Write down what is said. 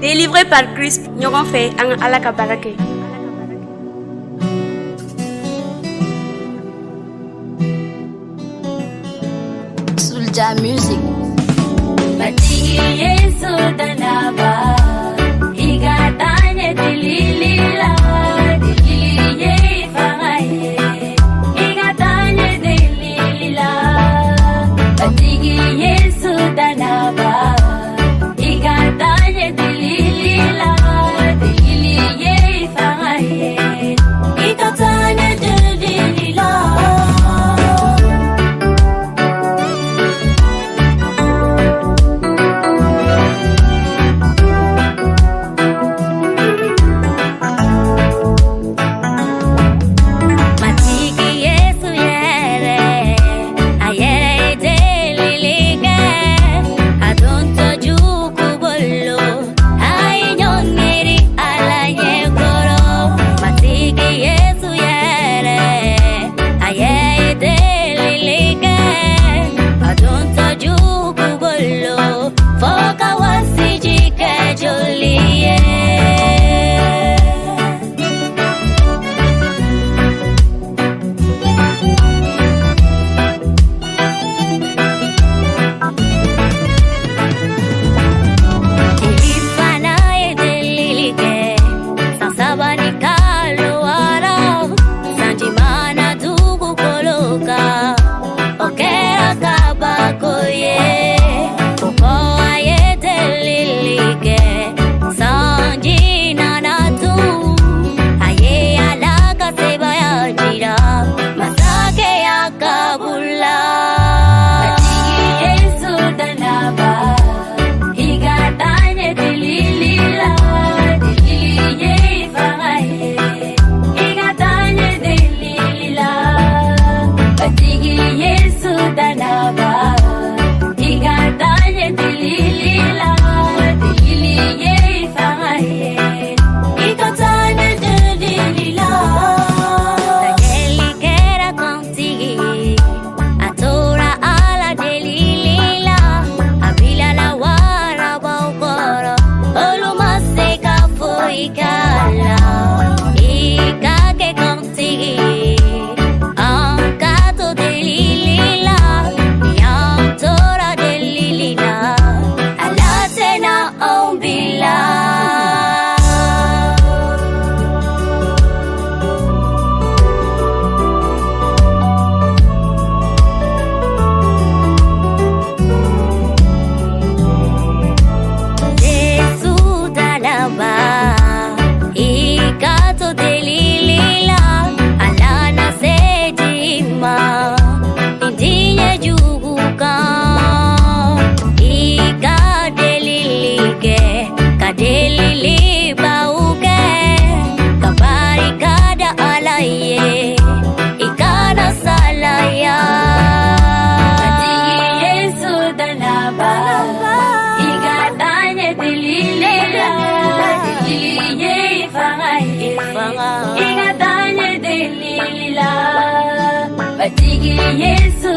Délivré par Christ, ɲɔgɔn fɛ an ka Ala ka baara kɛ. Soulja Music. Matigi Yesu danaba, i ka taa ɲɛ delili la, delili ye i fanga ye. I ka taa ɲɛ delili la, Matigi Yesu danaba, i ka taa ɲɛ delili la, delili ye i fanga ye. I ka taa ɲɛ delili la. Matigi Yesu yɛrɛ, a yɛrɛ ye delili kɛ, a dontɔ jugu bolo, a ye ɲɔngiri Ala ɲɛkɔrɔ. Matigi Yesu yɛrɛ, a yɛrɛ ye delili kɛ, a dontɔ jugu bolo, fo ka wasiji kɛ joli ye. Eli fana ye delili kɛ san 3 ni kalo 6, sanji ma na dugukolo kan, o kɛra kabako ye. O kɔ a ye delili kɛ, sanji nana tun, a ye Ala ka sebaaya jira masakɛ Akabu la. Matigi Yesu danaba, i ka taa ɲɛ delili la, delili ye i fanga ye. I ka taa ɲɛ delili la, Matigi Yesu danaba, i ka taa ɲɛ delili la, delili ye i fanga ye. I ka taa ɲɛ delili la. Daniɛli kɛra kantigi ye, a tora Ala delili la, a bilala warabaw kɔrɔ, olu ma se ka foyi k'a la. I ka kɛ kantigi ye, an ka to delili la, ni an tora delili la, Ala tɛna anw bila. Yesu danaba, i ka to delili la, Ala na se d'i ma, ni diɲɛ jugu kan. I ka delili kɛ, ka delili baw kɛ, ka barika da Ala ye, i kana salaya. Matigi Yesu danaba, i ka taa ɲɛ delili la, delili ye i fanga ye. I ka taa ɲɛ delili la, Matigi Yesu.